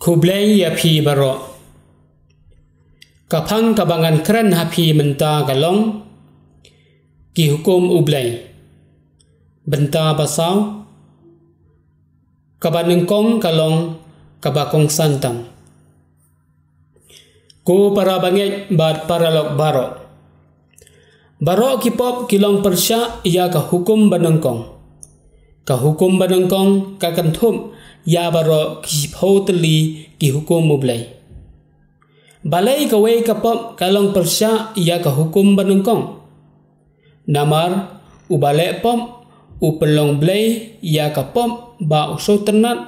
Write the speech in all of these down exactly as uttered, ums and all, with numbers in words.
Khublei ïa phi baroh. Ka phang kaba ngan kren ha phi mynta ka long ki hukum U Blei. Bynta ba saw, kaba nyngkong ka long kaba kongsan tam. Ko para bangeit bad paralok baroh. Baroh ki pop ki long pyrshah ïa ka hukum ba nyngkong. Ka hukum ba nyngkong ka kynthup ïa baroh ki shiphew tylli ki hukum U Blei. Balei kawei ka pop ka long pyrshah ïa ka hukum ba nyngkong? Namar uba leh pop u pynlong blei ïa ka pop ba u sngewtynnat,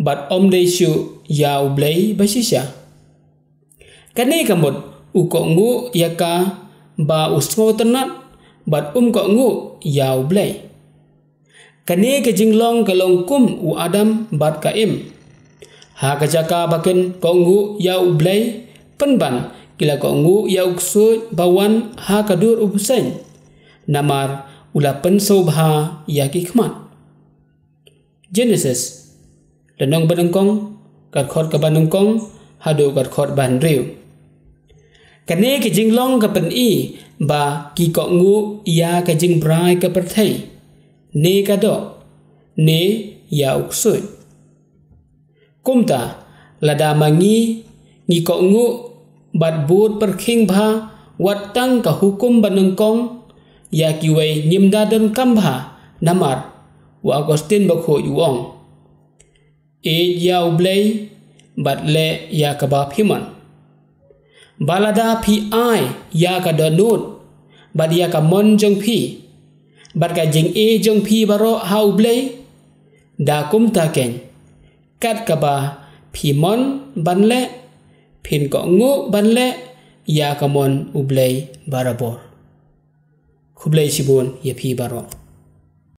bad ym dei shuh ïa U Blei ba shisha. Kane ka mut u kohnguh ïa kaba u sngewtynnat, bad um kohnguh ïa U Blei. Kane ka jinglong ka long kum u Adam bad ka Im. Ha ka jaka ba kin kohnguh ïa U Blei, pynban ki la kohnguh ïa u ksuid ba wan ha ka dur u bseiñ. Namar u la pynsngewbha ïa ki khmat. Genesis, lynnong ba nyngkong, ka dkhot kaba nyngkong haduh ka dkhot ba hynriew. Kane ka jinglong ka pyni ba ki kohnguh ïa ka jingbrai ka pyrthei, ne ka doh, ne ïa u ksuid. Kumta, lada ma ngi ngi kohnguh bad bud pyrkhing bha wat tang ka hukum ba nyngkong, ïa kiwei ngim da donkam bha, namar u Augustine Bakhuid u ong: Ïeit ïa U Blei bad leh ïa kaba phi mon. Ba lada phi ai ïa ka dohnud bad ïa ka mon jong phi bad ka jingïeit jong phi baroh ha U Blei, da kumta keiñ, kat kaba phi mon ban leh, phin kohnguh ban leh ïa ka mon U Blei barabor. Khublei shibun ïa phi baroh.